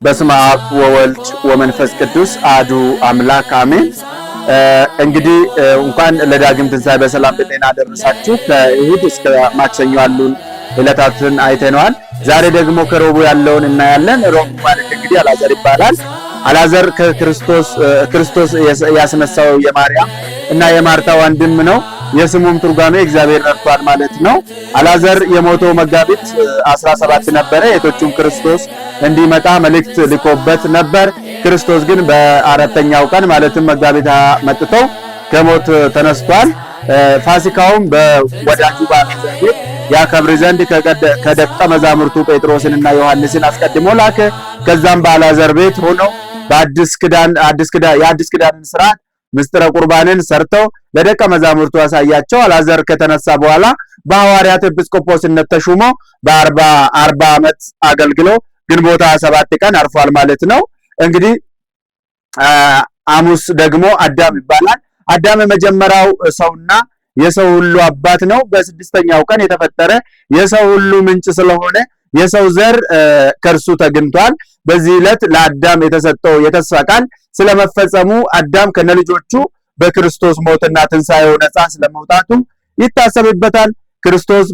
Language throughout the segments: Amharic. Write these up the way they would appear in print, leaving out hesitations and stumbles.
በስመ አብ ወወልድ ወመንፈስ ቅዱስ አሐዱ አምላክ አሜን። እንግዲህ እንኳን ለዳግም ትንሣኤ በሰላም በጤና አደረሳችሁ። ከእሁድ እስከ ማክሰኞ ያሉን ዕለታትን አይተነዋል። ዛሬ ደግሞ ከሮቡ ያለውን እናያለን። ሮቡ ማለት እንግዲህ አልዓዛር ይባላል። አልዓዛር ከክርስቶስ ክርስቶስ ያስነሳው የማርያም እና የማርታ ወንድም ነው። የስሙም ትርጓሜ እግዚአብሔር ረድቷል ማለት ነው። አልዓዛር የሞተው መጋቢት 17 ነበረ። የቶቹም ክርስቶስ እንዲመጣ መልእክት ልኮበት ነበር። ክርስቶስ ግን በአራተኛው ቀን ማለትም መጋቢት መጥተው ከሞት ተነስቷል። ፋሲካውም በወዳጁ በአልዓዛር ቤት ያከብር ዘንድ ከደቀ መዛሙርቱ ጴጥሮስንና ዮሐንስን አስቀድሞ ላከ። ከዛም በአልዓዛር ቤት ሆነው በአዲስ ኪዳን አዲስ ኪዳን የአዲስ ኪዳንን ስርዓት ምስጢረ ቁርባንን ሰርተው ለደቀ መዛሙርቱ ያሳያቸው። አልዓዛር ከተነሳ በኋላ በሐዋርያት ኤጲስቆጶስነት ተሹሞ በ40 ዓመት አገልግሎ ግንቦት 7 ቀን አርፏል ማለት ነው። እንግዲህ ሐሙስ ደግሞ አዳም ይባላል። አዳም የመጀመሪያው ሰውና የሰው ሁሉ አባት ነው። በስድስተኛው ቀን የተፈጠረ የሰው ሁሉ ምንጭ ስለሆነ የሰው ዘር ከእርሱ ተገኝቷል። በዚህ ዕለት ለአዳም የተሰጠው የተስፋ ቃል ስለመፈጸሙ አዳም ከነልጆቹ በክርስቶስ ሞትና ትንሣኤው ነፃ ስለመውጣቱ ይታሰብበታል። ክርስቶስ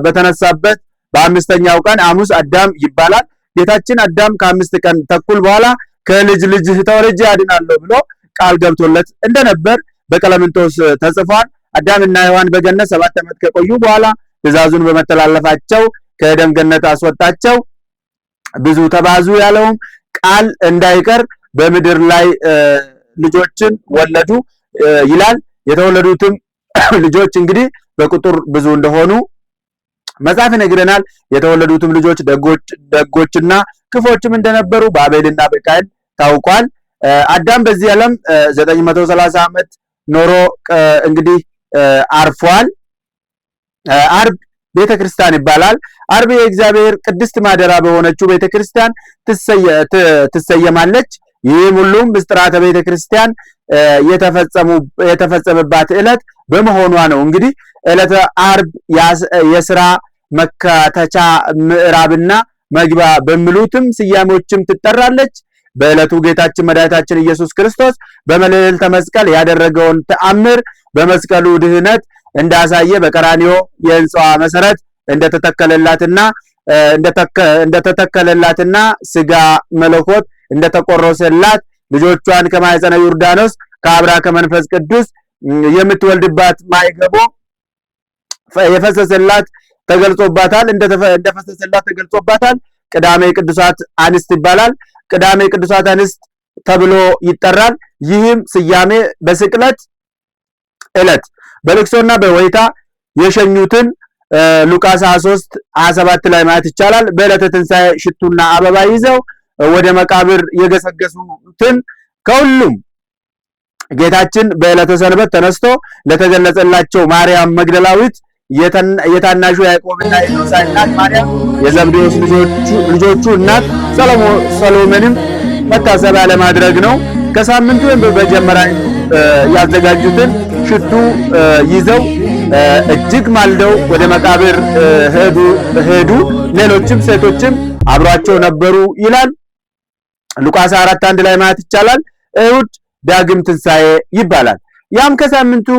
በተነሳበት በአምስተኛው ቀን ሐሙስ አዳም ይባላል። ጌታችን አዳም ከ5 ቀን ተኩል በኋላ ከልጅ ልጅህ ተወልጄ አድናለሁ ብሎ ቃል ገብቶለት እንደነበር በቀለምንጦስ ተጽፏል። አዳምና ሔዋን በገነት 7 ዓመት ከቆዩ በኋላ ትእዛዙን በመተላለፋቸው ከኤደን ገነት አስወጣቸው። ብዙ ተባዙ ያለውም ቃል እንዳይቀር በምድር ላይ ልጆችን ወለዱ ይላል። የተወለዱትም ልጆች እንግዲህ በቁጥር ብዙ እንደሆኑ መጽሐፍ ይነግረናል። የተወለዱትም ልጆች ደጎችና ክፎችም እንደነበሩ በአቤልና በቃየል ታውቋል። አዳም በዚህ ዓለም 930 ዓመት ኖሮ እንግዲህ አርፏል። አርብ ቤተክርስቲያን ይባላል። አርብ የእግዚአብሔር ቅድስት ማደሪያ በሆነችው ቤተክርስቲያን ትሰየማለች። ይህም ሁሉም ምስጢራተ ቤተክርስቲያን የተፈጸመባት ዕለት በመሆኗ ነው። እንግዲህ ዕለተ አርብ የስራ መካተቻ ምዕራብና መግቢያ በሚሉትም ስያሜዎችም ትጠራለች። በዕለቱ ጌታችን መድኃኒታችን ኢየሱስ ክርስቶስ በመልዕልተ መስቀል ያደረገውን ተአምር በመስቀሉ ድህነት እንዳሳየ በቀራንዮ የሕንጻዋ መሰረት እንደተተከለላትና ስጋ መለኮት እንደተቆረሰላት ልጆቿን ከማኅፀነ ዮርዳኖስ ከአብራ ከመንፈስ ቅዱስ የምትወልድባት ማይገቦ የፈሰሰላት ተገልጾባታል። እንደፈሰሰላት ተገልጾባታል። ቅዳሜ ቅዱሳት አንስት ይባላል። ቅዳሜ ቅዱሳት አንስት ተብሎ ይጠራል። ይህም ስያሜ በስቅለት ዕለት በልቅሶና በወይታ የሸኙትን ሉቃስ 23 27 ላይ ማየት ይቻላል። በዕለተ ትንሣኤ ሽቱና አበባ ይዘው ወደ መቃብር የገሰገሱትን ከሁሉም ጌታችን በዕለተ ሰንበት ተነስቶ ለተገለጸላቸው ማርያም መግደላዊት፣ የታናሹ ያዕቆብና የዮሳ እናት ማርያም፣ የዘብዴዎስ ልጆቹ እናት ሰሎሜንም መታሰቢያ ለማድረግ ነው። ከሳምንቱ በመጀመሪያ ያዘጋጁትን ሽቱ ይዘው እጅግ ማልደው ወደ መቃብር ሄዱ። ሌሎችም ሴቶችም አብሯቸው ነበሩ ይላል። ሉቃስ 4:1 ላይ ማየት ይቻላል። እሁድ ዳግም ትንሣኤ ይባላል። ያም ከሳምንቱ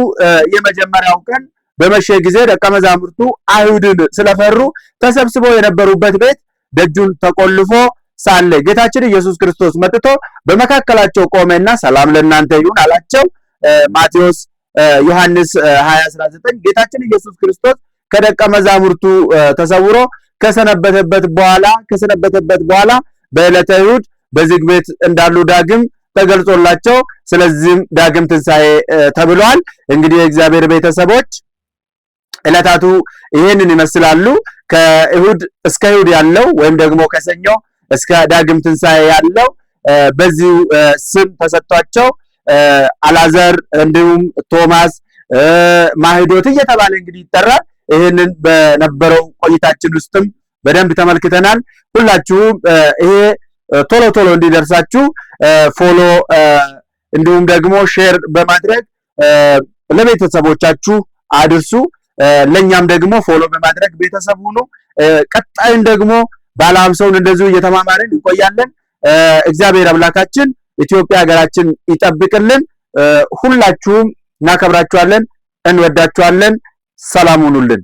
የመጀመሪያው ቀን በመሸ ጊዜ ደቀ መዛሙርቱ አይሁድን ስለፈሩ ተሰብስበው የነበሩበት ቤት ደጁን ተቆልፎ ሳለ ጌታችን ኢየሱስ ክርስቶስ መጥቶ በመካከላቸው ቆመና ሰላም ለእናንተ ይሁን አላቸው። ማቴዎስ ዮሐንስ 20:19 ጌታችን ኢየሱስ ክርስቶስ ከደቀ መዛሙርቱ ተሰውሮ ከሰነበተበት በኋላ በዕለተ እሑድ በዝግ ቤት እንዳሉ ዳግም ተገልጾላቸው ስለዚህም ዳግም ትንሣኤ ተብሏል። እንግዲህ የእግዚአብሔር ቤተሰቦች፣ ዕለታቱ ይሄንን ይመስላሉ። ከእሁድ እስከ እሁድ ያለው ወይም ደግሞ ከሰኞ እስከ ዳግም ትንሣኤ ያለው በዚሁ ስም ተሰጥቷቸው አላዘር እንዲሁም ቶማስ፣ ማህዶት እየተባለ እንግዲህ ይጠራል። ይህንን በነበረው ቆይታችን ውስጥም በደንብ ተመልክተናል። ሁላችሁም ይሄ ቶሎ ቶሎ እንዲደርሳችሁ follow እንዲሁም ደግሞ share በማድረግ ለቤተሰቦቻችሁ አድርሱ። ለኛም ደግሞ follow በማድረግ ቤተሰብ ሁኑ። ቀጣዩን ደግሞ ባለ 50ውን እንደዚሁ እየተማማርን እንቆያለን። እግዚአብሔር አምላካችን ኢትዮጵያ ሀገራችን ይጠብቅልን። ሁላችሁም እናከብራችኋለን፣ እንወዳችኋለን። ሰላም ሁኑልን።